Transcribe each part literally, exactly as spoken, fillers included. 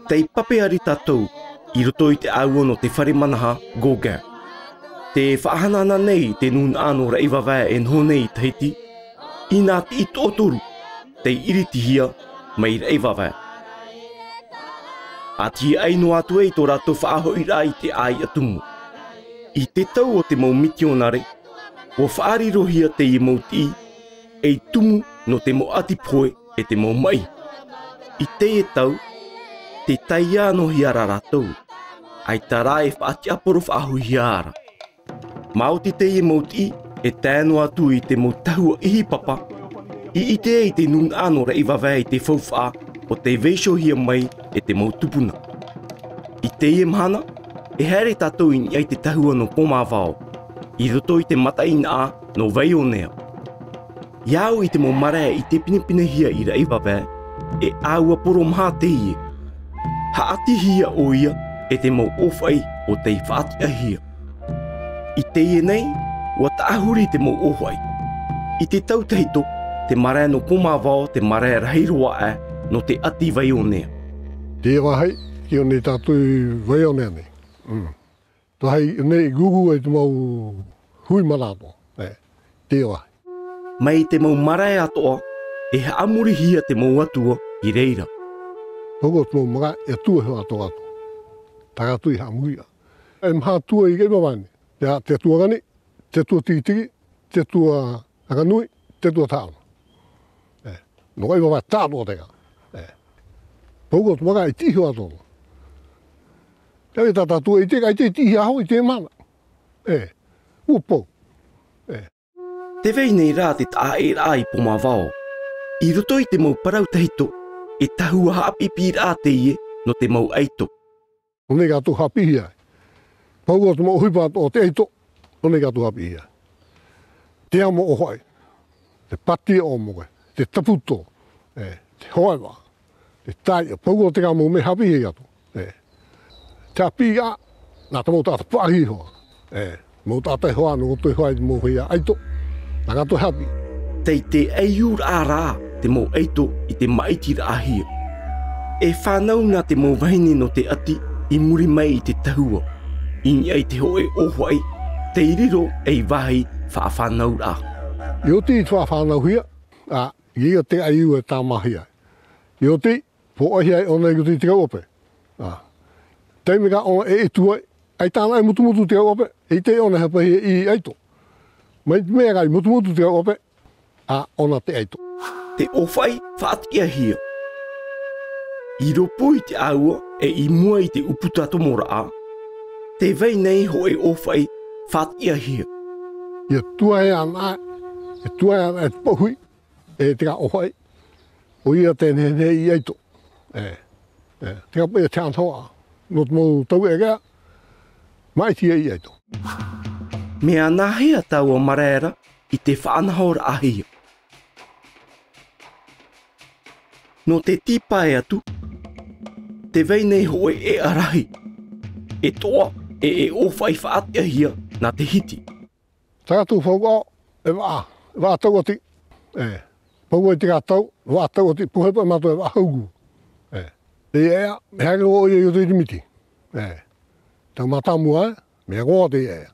Tei papeari tātou i roto i te ʻāua nō te fare manaha Gauguin. Tē faʻahanahana nei te nūnaʻa nō Raʻivavae e noho nei i Tahiti, inā tiʻi toʻotoru tei iritihia mai Raʻivavae. ʻA tiaʻi noa atu ai tō rātou faʻahoʻiraʻa i te ʻāiʻa tumu. I te tau o te mau mitionare, ʻua faʻarirohia teie mau tiʻi ei tumu nō te mau ʻati pohe e te mau maʻi. I teie tau, tē taiā noa hia ra rātou, ʻaita rā e faʻatiʻaporo faʻahouhia ra. Maoti teie mau tiʻi e tae noa atu i te mau tahua ʻihi papa, i ʻite ai te nūnaʻa nō Raʻivavae i te faufaʻa o tei vaiihohia mai e te mau tupuna. I teie mahana, e haere tātou i niʻa i te tahua nō Pōmavao, i roto i te mataʻeinaʻa nō Vaionea. ʻIa au i te mau marae i te pinepinehia i Raʻivavae, e ʻāua poro maha teie. Haʻatihia ʻoia e te mau ʻōfaʻi o tei faʻatiʻahia. I teie nei, ʻua taʻahuri te mau ʻōfaʻi. I te tau tahito, te marae nō Pōmavao te marae rahi roa aʻe nō te ʻati Vaionea. Te vāhi, i ʻō nei tātou i Vaionea nei. Mm. Te vāhi nei i gugu ai te mau hui marae atoʻa. E, te vāhi. Mai te mau marae atoʻa, e haʻamorihia te mau atua i reira. Hoko te mau marae, e atua hoʻi atoʻa atu. Tae atu i haʻamori. E maha atua i Raʻivavae nei. Te, te atua Gani, te atua Tikitiki, te atua Akanui, te atua Taʻaona. E, nō Raʻivavae tāʻatoʻa te reira. E. Pau ko te marae i tiʻi hoʻi atoʻa. Te ave tā tātou i te, i te tiʻi hoʻi i te mana. E, ʻua pau. E. Tē vai nei rā te taʻaʻēraʻa i Pōmavao. I roto i te mau parau tahito, e tahua haʻapiʻipiʻiraʻa teie nō te mau ʻaito. ʻO nei rātou haʻapiʻihia ai. Pau ʻo te mau ʻohipa o te ʻaito, ʻo nei rātou haʻapiʻihia ai. Te amo ʻōfaʻi, te pati ʻōmoe, te taputo, e, te hoeva, te taiʻa, pau ʻo te rā mau mea haʻapiʻihia rātou. E. Te haʻapiʻiraʻa, nā te mau taʻata paʻari hoʻi. E, mau taʻata e hoa, nō roto e hoa i te mau feiā ʻaito. Nā rātou e haʻapiʻi. Tei te ʻaiūraʻa rā te mau ʻaito i te māʻitiraʻahia. E fānau nā te mau vahine nō te ʻati i muri mai i te tahua. I niʻa i te hōʻē ʻōfaʻi, tei riro ei vāhi faʻafānauraʻa. I ʻoti i te faʻafānauhia, ā, i reira te ʻaiū e tāmāhia. I ʻoti, pōʻaihia ai ʻōna i roto i te rau ʻope. Ā. Taime rā ʻōna e ʻetu ai, ʻaita anaʻe mutumutu te rau ʻope, eʻita ʻōna e haʻapaʻo i te ʻaito. Mai te mea rā i mutumutu te rau ʻope, ā, ʻōna te ʻaito. Te ʻōfaʻi faʻatiʻahia. I rōpū i te ʻāua, e i mua i te ʻūputa tomoraʻa, tē vai nei hōʻē ʻōfaʻi faʻatiʻahia. ʻIa tuaʻe anaʻe, e tuaʻe anaʻe te pōʻohi, e te rā ʻōfaʻi, ʻoia te nehenehe i ʻaito. E, e, te rā paʻi te anahoa, nō te mau tauʻerea, māʻiti ia i ʻaito. Mea nāhea taua marae ra i te faʻanahoraʻahia? Nō te tīpae atu, tē vai nei hōʻē ʻēʻa rahi, e toʻa, e, e ʻōfaʻi faʻatiʻahia nā te hiti. Tā rātou faufaʻa, e vaʻa, e vaʻa tauati. E, pau ai te rā tau, vaʻa tauati, pohe paʻi mātou e vaʻa hauku. E, te ʻēʻa, e haere roa ʻoia i roto i te miti. E, tau mātāmua, e, mea roa te ʻēʻa.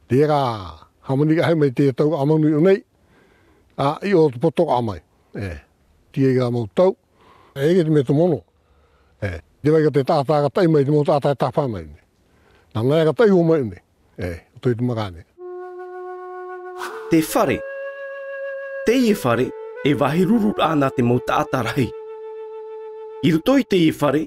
Te rā, hāmani rahi mai te tau ʻāmanu i ʻō nei, ā, i ʻō te poto ʻā mai. E, te rā mau tau, e, e te mea tō mono. E, tē vai ra te taʻata arataʻi mai, te mau taʻata e tāpae mai nei. Nā, nā, e arataʻi ʻō mai nei. E, ʻo tō i te marae nei. Te fare. Teie fare, e vāhi rururaʻa nā te mau taʻata rahi. I roto i teie fare,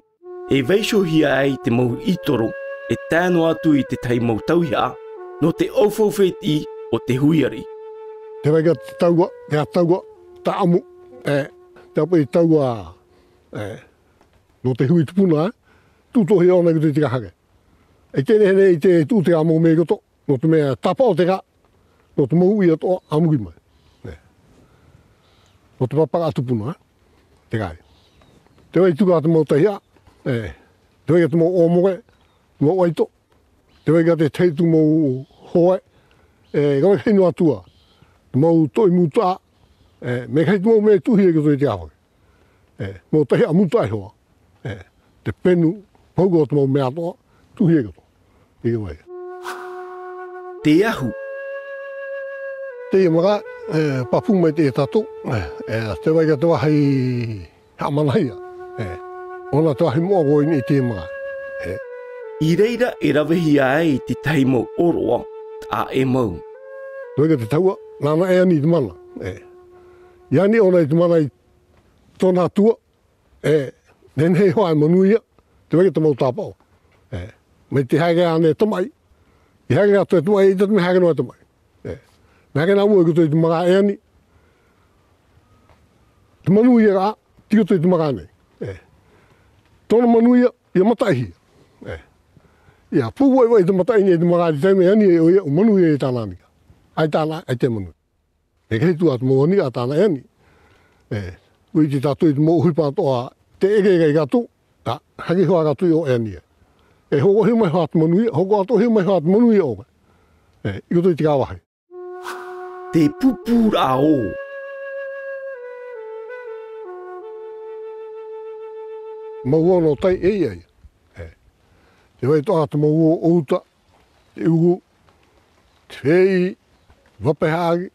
e vaiihohia ai te mau ʻītoro, e tae noa atu i te tahi mau tauihaʻa, nō te ʻaufau fētiʻi o te hui ariʻi. Tē vai ra te taua, te taua, tāʻamu, e, te paʻi taua, e, nō te hui tupuna, e, tūtoʻohia ʻōna i roto i te rā hare. E te nehenehe i te tuʻu te rā mau mea i roto, nō te mea tāpaʻo te rā, nō te mau uʻi atoʻa a muri mai. Nē. Nō te paparaʻa tupuna, e, te rā. Tē vai atu ra te mau taihaʻa, e, tē vai ra te mau ʻōmoe, te mau ʻaito, tē vai ra te tahi atu mau hoe, e, rave rahi noa atu ā, te mau toʻi mūtaʻa, e, mea rahi te mau mea e tuʻuhia i roto i te rā hare. E, mau taihaʻa mūtaʻa hoʻi. E, te penu, pahuka o te mau mea atoʻa, tuʻuhia i roto. I roto mai. Te ahu. Teie maraʻa, e, pāpū mai teie tātou, e, e, tē vai ra te vāhi haʻamanahia. E, ʻōna te vāhi moʻa roa i niʻa i teie maraʻa. E. I reira e ravehia ai i te tahi mau ʻōroʻa, taʻa ʻē mau. Tē vai ra te tahua, nāna e ani i te mana. E. I ani ʻōna i te mana i tōna atua, e, nehenehe hoʻi e manuia, tē vai ra te mau tāpaʻo. E, mai te haere ānei e tamaʻi, i haere atu e tamaʻi, ʻaita te mea haere noa e tamaʻi. E, mea haere nā mua i roto i te maraʻa e ani, te manuiaraʻa, tei roto i te maraʻa nei. E, tōna manuia, ʻia mataʻihia. E, ʻia pūvaʻivaʻi te mataʻi nei i te maraʻa i te taime e ani ai ʻoia, ʻua manuia ai tāna aniraʻa. ʻAita ana, ʻaita e manuia. E kei tua te mau aniraʻa tāna e ani. E, ʻua ʻite tātou i te mau ʻohipa atoʻa, tē ʻere ra ia rātou, ā, haere hoʻi rātou i ʻō e ani ai. E hōroʻahia mai hoʻi te manuia, hōroʻahia mai hoʻi te manuia ʻore. E, i roto i te rā vāhi. Te pupūraʻa ō. Mau ō nō tai e ia ia. E, tē vai atoʻa te mau ō ʻouta, te ʻuru, te fēʻī, vape haʻari,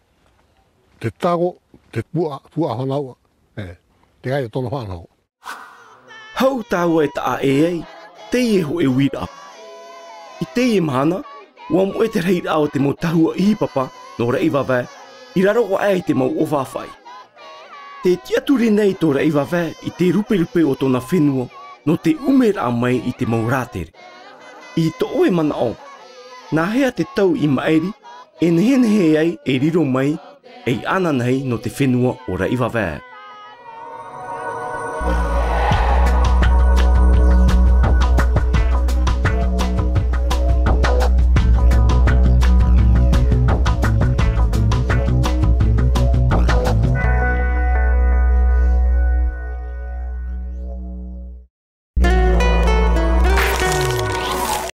te taro, te puaʻa, puaʻa fānauʻa. E, terā ia tōna faʻanaho. Hau tāua e taʻa ʻē ai, teie hōʻē uiraʻa. I teie mahana, ʻua moʻe te rahiraʻa o te mau tahua ʻihi papa nō Raʻivavae, i raro aʻe i te mau ʻōfaʻafaʻi. Tē tiʻaturi nei tō Raʻivavae i te ruperupe o tōna fenua, nō te ʻumeraʻa mai i te mau rātere. I tō ʻoe manaʻo, nā hea te tau i maʻiri, e nehenehe ai e riro mai, ei ananahi nō te fenua o Raʻivavae?